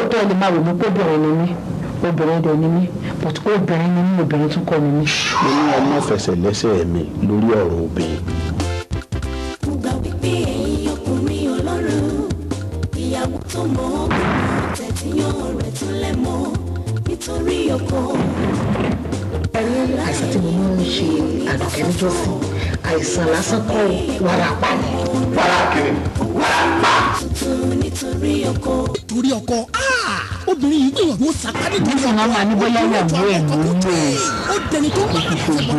Lóòótọ́ ẹ lè máa wò mí pé obìnrin ni mí, obìnrin dẹ̀ ni mí, but obìnrin ni mí, obìnrin tún kọ́ ni mí. Mo ní ọmọ fẹsẹ̀ lẹ́sẹ̀ mi lórí ọ̀rọ̀ obìnrin. Mo gbà wípé ẹ̀yin ọkùnrin ọlọ́run, ìyàwó tó mọ̀ ọ́ tẹ̀tíyàn rẹ̀ tún lẹ̀ mọ́ nítorí ọkọ. Àìsàn tí mo máa ń ṣe Àdùkẹ́ níjọ́sìn, àìsàn lásán kọ́, wàràpá ni. Wàrà kiri, wàràpá. Tuntun nítorí ọkọ. Torí ọkọ, obìnrin yìí gbìyànjú, ó sapá nítorí Nísìnyí wọn máa ní bóyá ìyàwó ẹ̀ ló ń lò ó. Ó dẹni tó ń bá àtẹ̀bọ̀rọ̀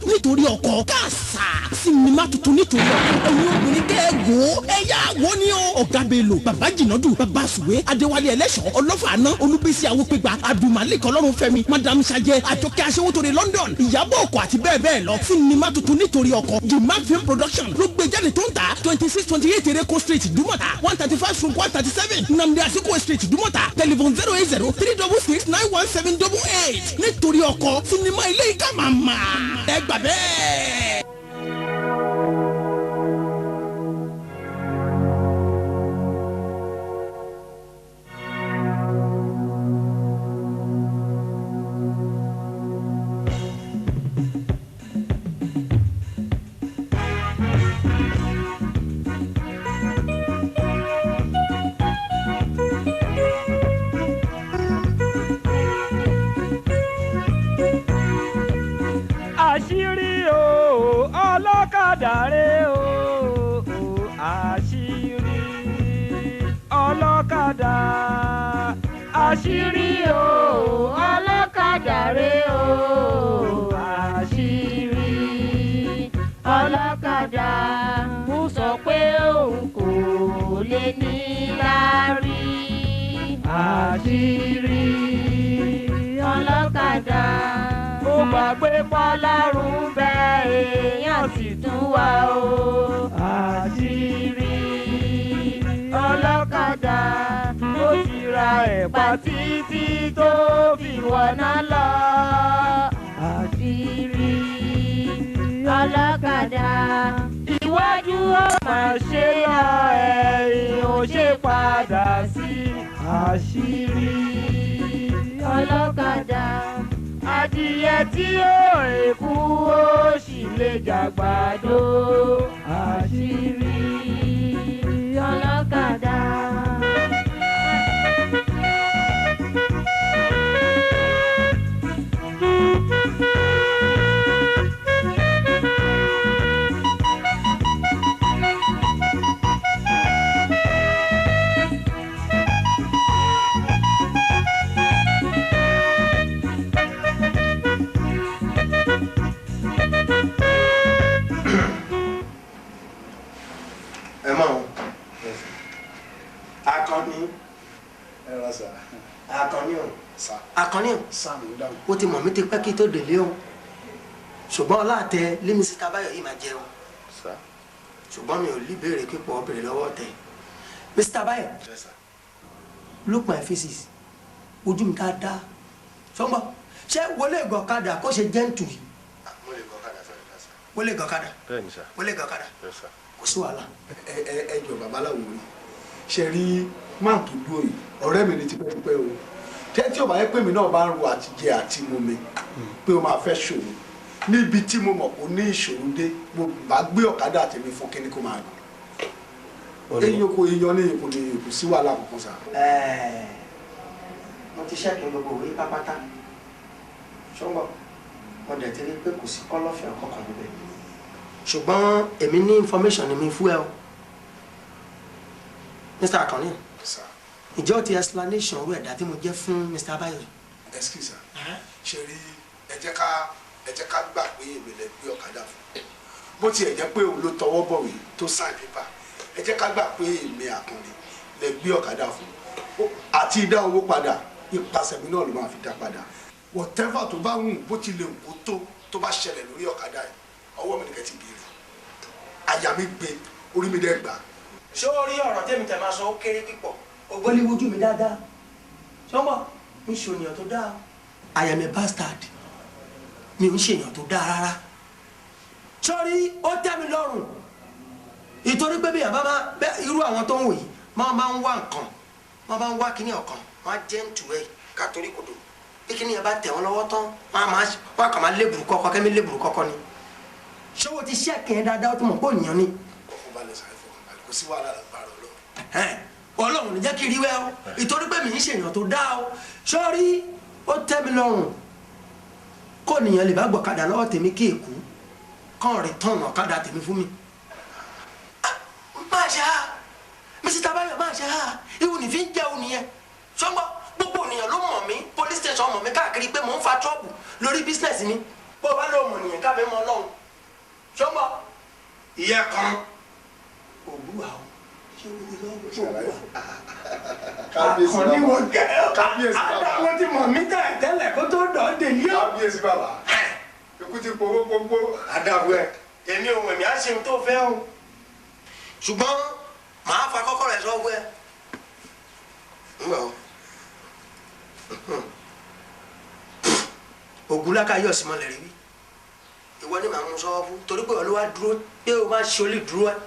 nítorí ọkọ. Káàsà, sinimá tuntun Nítorí Ọkọ. Ẹ̀yin obìnrin, kẹ́ ẹ wò ó, ẹ yá wò ni o. Ọ̀gá Bello, Bàbá Jìnàdù, Bàbá Sùwé, Adéwálé Ẹlẹ́ṣọ̀, Ọlọ́fà Àná, Olúbísí Awópégbà, Abdulmalik Ọlọ́runfẹ́mi, Madam Sajẹ, Àjọkẹ́ Aṣẹ́wótòrè London, Ìyábọ̀ Ọkọ̀ àti bẹ́ẹ̀ bẹ́ẹ̀ lọ. Sinimá tuntun Nítorí Ọkọ, Jimá Film Production ló gbé jáde tó ń ta 26, 28 Ereko Street, Dúmọ̀tà, 135/137 Nnamdi Azikiwe Street, Dúmọ̀tà. Telephone 08036691788. Nítorí Ọkọ, sinimá ilé ìka màmá, ẹ gbà bẹ́ẹ̀. Àṣírí o, ọlọ́kadà rẹ o, àṣírí ọlọ́kadà, àṣírí o, Ọlọ́kadà rẹ o, àṣírí ọlọ́kadà. Ó sọ pé òun kò lè ní láárí. Àṣírí ọlọ́kadà. Ó gbàgbé Pọ́lọ́run bẹ́, èèyàn sì tún wá o. Àṣírí ọlọ́kadà. Ó ti ra ẹ̀pà títí tó fi wọ̀nà lọ. Àṣírí ọlọ́kadà. Iwájú ó máa ṣe lọ, ẹ̀yìn ò ṣe padà sí. Àṣírí ọlọ́kadà. Adìyẹ tí ó èkú ó sì lè jàgbàdo. Àṣírí ọlọ́kadà. Ẹ mọ̀ ọ́n, Akànní. Ẹ rà sà. Akànní o. Sà. Akànní o. Sà, mi ò dáhùn. Ó ti mọ̀ mí ti pẹ́ kí tó délé o, ṣùgbọ́n ọláàtẹ lémi síta báyọ̀ yìí máa jẹun. Sà. Ṣùgbọ́n mi ò lè béèrè pípọ̀ béèrè lọ́wọ́ tẹ Mr. Báyọ̀. Yes, sir. Look my faces, ojú mi dáadáa sọ́nbọ̀, ṣé wọlé gọ̀kadà kó ṣe gentle yìí? Mo lè gọ̀kadà sà, sà. Wọlé gọ̀kadà? Bẹ́ẹ̀ni sà. Wọlé gọ̀kadà? Yes, sir. Kò sí wàhálà. Ẹ ẹ ẹ jọ, babaláwo rí ṣe rí máà tó dúró yìí, ọ̀rẹ́ mi ní tipẹ́tipẹ́ o. Tẹ́ tí ò bá yẹ pé mi náà bá ń ro àtijẹ àti mu mi pé o máa fẹ́ ṣòro níbi tí mo mọ̀ kó ní ìṣòro dé, mo bá gbé ọ̀kadà tèmi fún kíní kó máa gùn. Eyín kò yíyan ní kò ní kò sí wàhálà kankan sà. Ẹ̀ẹ́, mo ti ṣẹ́kì gbogbo òwe pápátá ṣọ́ngbọ̀n, mo dẹ̀ ti rí pé kò sí kọ́lọ́fín ọkọ̀ọ̀kan níbẹ̀, ṣùgbọ́n èmi ní information ni mi fún ẹ o, Mr. Akànní. Sà. Ìjọ ti explanation orú ẹ̀dá tí mo jẹ́ fún Mr. Abayo? Excuse sir, ṣe rí, ẹ jẹ́ ká gbà pé èmi lè gbé ọ̀kadà fún, bó tiẹ̀ jẹ́ pé òun ló tọwọ́ bọ̀wé tó sign paper. Ẹ jẹ́ ká gbà pé èmi Àkànní lè gbé ọ̀kadà fún. Àti dá owó padà, ipasẹ̀ mi náà ló máa fi dá padà. Whatever tó bá wù, bó ti lè wù kó tó bá ṣẹlẹ̀ lórí ọ̀kadà yìí, ọwọ́ mi nìkan ti béèrè. Àyà mi gbé, orí mi dẹ́ gbà. Ṣé o rí ọ̀rọ̀ tẹ́mi tẹ̀ máa sọ, ó kéré pípọ̀. Ògbólé wojú mi dáadáa ṣọ́nbọ̀, mi ṣe ènìyàn tó dáa. I am a bastard. Mi ò ń ṣe èèyàn tó dáa rárá. Sọ́rí, ó tẹ́ mi lọ́rùn ìtorí pé bí yàrá bá irú àwọn tó ń wò yìí máa ń wá nǹkan. Wọ́n bá ń wá kíní ọ̀kan, wọ́n á jẹ́ ǹtù ẹ̀ ká torí kodò. Bí kíní yẹn bá tẹ̀ wọ́n lọ́wọ́ tán, wọ́n á kàn máa lébùrú kọ́kọ́, kẹ́mi lébùrú kọ́kọ́ ni. Ṣé o ti ṣẹ́ẹ̀kì yẹn dáadáa, ó ti mọ̀ pé ònìyàn ni? Fọkànbalẹ̀ sáré, fọkànbalẹ̀, kò sí wàhálà lágbára Ọlọ́run. Ọlọ́run ní jẹ́ kí rí wẹ́ o, ìtorí pé mi ń ṣèyàn tó dáa o. Sọ́rí, ó tẹ́ mi lọ́rùn kó nìyàn lè bá gbọ̀kadà lọ́wọ́ tèmi kí èkú kàn rí tán ọ̀kadà tèmi fún mi. Máa ṣe ha, Mr. Bayo, máa ṣe ha, ìwù ní fi ń jẹ́ òun nìyẹn. Sọ́ngbọ́, gbogbo ènìyàn ló mọ̀ mí, police station mọ̀ mí káàkiri pé mò ń fa trọ́bù lórí business mi. Bó o bá lóun mọ̀ nìyẹn, káfí mọ́ Ọlọ́run. Sọ́ngbọ́, ìyẹn kan òwúwà o. Kábíyèsí bàbá, kábíyèsí bàbá. Adáwọ̀ ti mọ̀ mí tẹ̀ tẹ́lẹ̀ kó tó dọ̀ dé yó. Kábíyèsí bàbá, ikú ti powó pópó. Adáwọ̀ ẹ̀, èmi ò èmi á ṣe ohun tó fẹ́ o, ṣùgbọ́n màá fa kọ́kọ́rọ́ ẹ̀ sọ́wọ́ ẹ̀. Ńgbà o, ògúnláka yọ̀ sí mọ́lẹ̀ rí wí, ìwọ ni màá mú sọ́wọ́ fún, torí pé olúwa dúró pé o máa ṣe olè dúró ẹ̀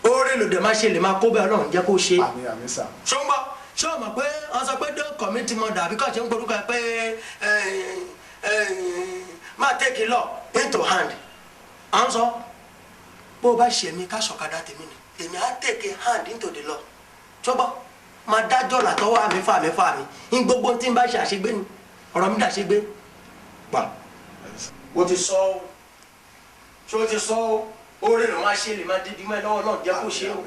oore lòdì máa ṣe lè máa kó bẹ́ẹ̀. Ọlọ́run jẹ́ kó ṣe. Àmín, àmín sà. Ṣọ́ngbọ́, ṣé o mọ̀ pé wọ́n sọ pé don't commit murder, àbí kò ṣe ń gborúkọ ẹ pé máa take law into hand? À ń sọ bó o bá ṣe mí ká sọ̀kadà tèmi ni èmi á take hand into the law. Ṣọ́ngbọ́, máa dájọ́ làtọ́wọ́ àmì fà mí fà mí ní gbogbo tí n bá ṣe àṣegbé ni ọ̀rọ̀ mi dàṣegbé gbà. O ti sọ o, ṣé o ti sọ o? Oore ló máa ṣe lè máa dídí mọ́ ẹ lọ́wọ́ náà, jẹ́ kó ṣe o,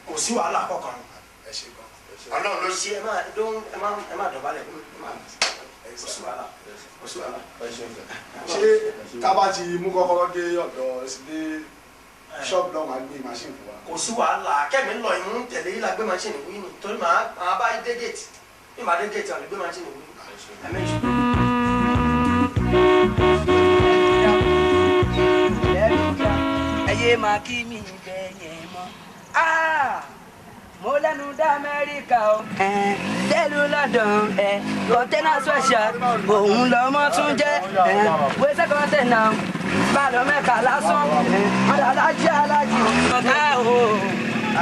kò sí wàhálà kankan. Ọlọ́run ló ṣe. Ẹ má dún, ẹ má dọ̀bálẹ̀ fún mi, ẹ má, kò sí wàhálà, kò sí wàhálà. Ṣé tá a bá ti mú kọ́kọ́rọ́ dé ọ̀dọ̀ dé ṣọ́ọ̀bù náà, wàá gbé machine fún wa? Kò sí wàhálà, kẹ́mi ń lọ ìmú tẹ̀lé yìí la gbé machine wí ni, torí màá bá dé gate, bí màá dé gate àlè gbé machine wí. Ẹ méjì. Ẹyẹ máa kí mi bẹ́ẹ̀ yẹn mọ́. Mo lẹ́nu dá Amẹ́ríkà o, dẹ́lu London, kọ́ńtẹ́nà special, òun lọ́mọ tún jẹ́ wẹ́sẹ̀ kọ́ńtẹ́nà balọ̀ mẹ́ka lásán, alájí alájí ọ̀gá o,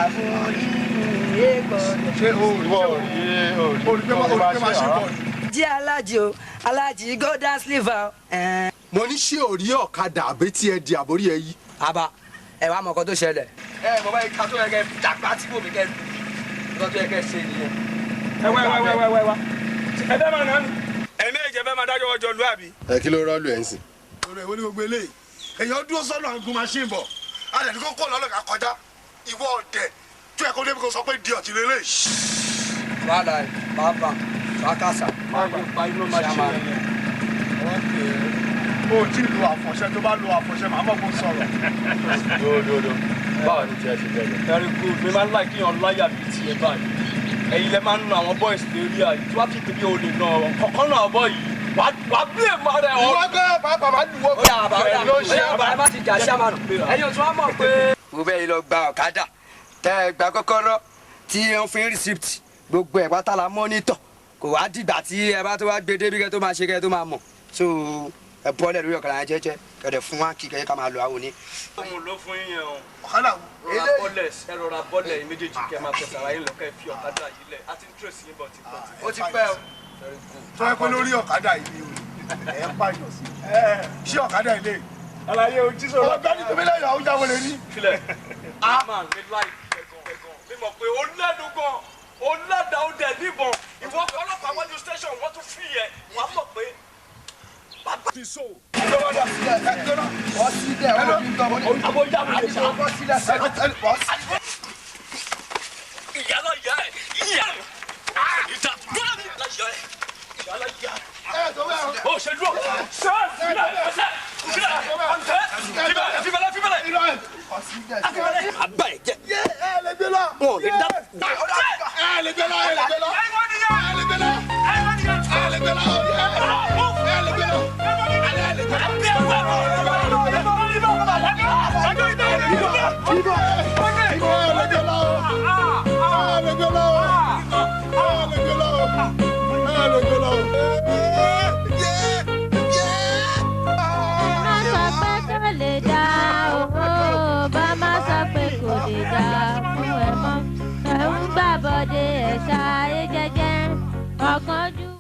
àforí mi èkó. Ṣé o rí o rí pé machine bọ̀ ni? Jí alájí o, alájí golden sliver. Mo ní ṣé o rí ọ̀kadà àbí tí ẹ di àbórí ẹ yí? Àbá ẹ wá mọ nǹkan tó ṣẹlẹ̀. Ẹ bàbá yìí ká tó yẹ kẹ dàgbà tí bòmí kẹ lù nǹkan tó yẹ kẹ ṣe nìyẹn. Ẹ wá wá wá wá wá, ẹ fẹ́ máa nà mí. Ẹ méjì, ẹ fẹ́ máa dájọ́ ọjọ́ lu àbí? Ẹ kí ló rọ́ọ̀lù ẹ̀ ń sìn? Ọ̀rọ̀ ìwé ni gbogbo eléyìí. Èèyàn dúró sọ́nà àgùn machine bọ̀. A lè ní kó kó lọ́lọ́ ká kọjá. Ìwọ ọ̀dẹ̀ tó yẹ kó débi kó sọ pé di ọ̀tí lélẹ̀. Wàhálà ẹ bàbá wákàsà. Má gbé pa inú machine yẹn. O tí lo àfọ̀ṣẹ, tó bá lo àfọ̀ṣẹ màá mọ̀ kó sọ̀rọ̀. Dòdòdò, báwo ni tiẹ̀ ṣe tẹ̀lé? Very good, mi máa ń láì kíyàn láyà bíi tiẹ̀ báyìí. Ẹ̀yin lẹ máa ń nu àwọn boys lórí àyè tí wàá fi pèmí olè náà kọ̀ọ̀kan náà bọ̀ yìí. Wàá blame ara ẹ̀. Ìwọ gbé bàbá máa lù wọ́. Ó yà bàbá, ó yà, ó yà bàbá, ẹ má ti jà sí àmàlù. Ẹ̀yin ò tún wá mọ̀ pé. Mo bẹ́ẹ̀ yìí lọ gba ọ̀kadà, tẹ́ ẹ gba kọ́kọ́rọ́ tí wọ́n fi ń receipt gbogbo ẹ̀ pátá la mọ́nítọ̀, kò wá dìgbà tí ẹ bá tó wá gbé débi kẹ́ tó máa ṣe kẹ́ tó máa mọ̀, so ẹ bọ́lẹ̀ lórí ọ̀kadà yẹn jẹ́jẹ́, kẹ̀dẹ̀ fún wa kí kẹ́yẹ́ ká máa lọ àwọn òní. Òun ló fún yín yẹn o. Ọ̀kadà wo? Rọra bọ́lẹ̀, ẹ rọra bọ́lẹ̀ yín méjèèjì, kẹ́ máa fẹsẹ̀ ara yín lọ, kẹ́ fi ọ̀kadà yìí lẹ̀. A ti ń trace yín bọ̀ tipẹ́ tipẹ́. Ó ti pẹ́ o. Sọ pé lórí ọ̀kadà yìí ni o ẹ̀ ń pààyàn sí. Ṣé ọ̀kadà ilé? Àlàyé ojú sọ̀rọ̀. Ọ̀gbẹ́ni tó fi lẹ́yìn àwọn jáwé lè ní. Filẹ̀. Man, mi láì gan. Mi mọ̀ pé ó lẹ́nu gan. Ó ládàá, ó dẹ̀ níbọn. Ìwọ ọlọ́pàá wájú station, wọ́n tún fi yẹ. Wàá mọ̀ pé bàbá ti so. Bọ́ sílẹ̀, ó fi tọ́ Àbọ̀ ìyá mi lè ṣá. Bọ́ sílẹ̀, bọ́ sílẹ̀. Ìyá lọ ìyá ẹ̀. Ìyá ẹ̀. Ìta. Ìyá ẹ̀. Ìyá lọ ìyá ẹ̀. Ó ṣe dúró. Ṣé sílẹ̀ ṣe sílẹ̀ ọ̀ntẹ́ fíbẹ̀lẹ̀ fíbẹ̀lẹ̀ fíbẹ̀lẹ̀. Àbá ẹ̀ jẹ́. Ẹ lè gbé lọ. Wọn ò lè dá. Ẹ lè gbé lọ, ẹ lè gbé lọ. Ẹ lè gbé lọ. Ẹ lè gbé lọ. Ẹ lè gbé lọ. Ẹ lè gbé Má sọ pé kò lè dá o, bá má sọ pé kò lè dá fún ẹ mọ́. Ẹ ń gbàbọ̀dé ẹ. Ọ̀kánjúwà.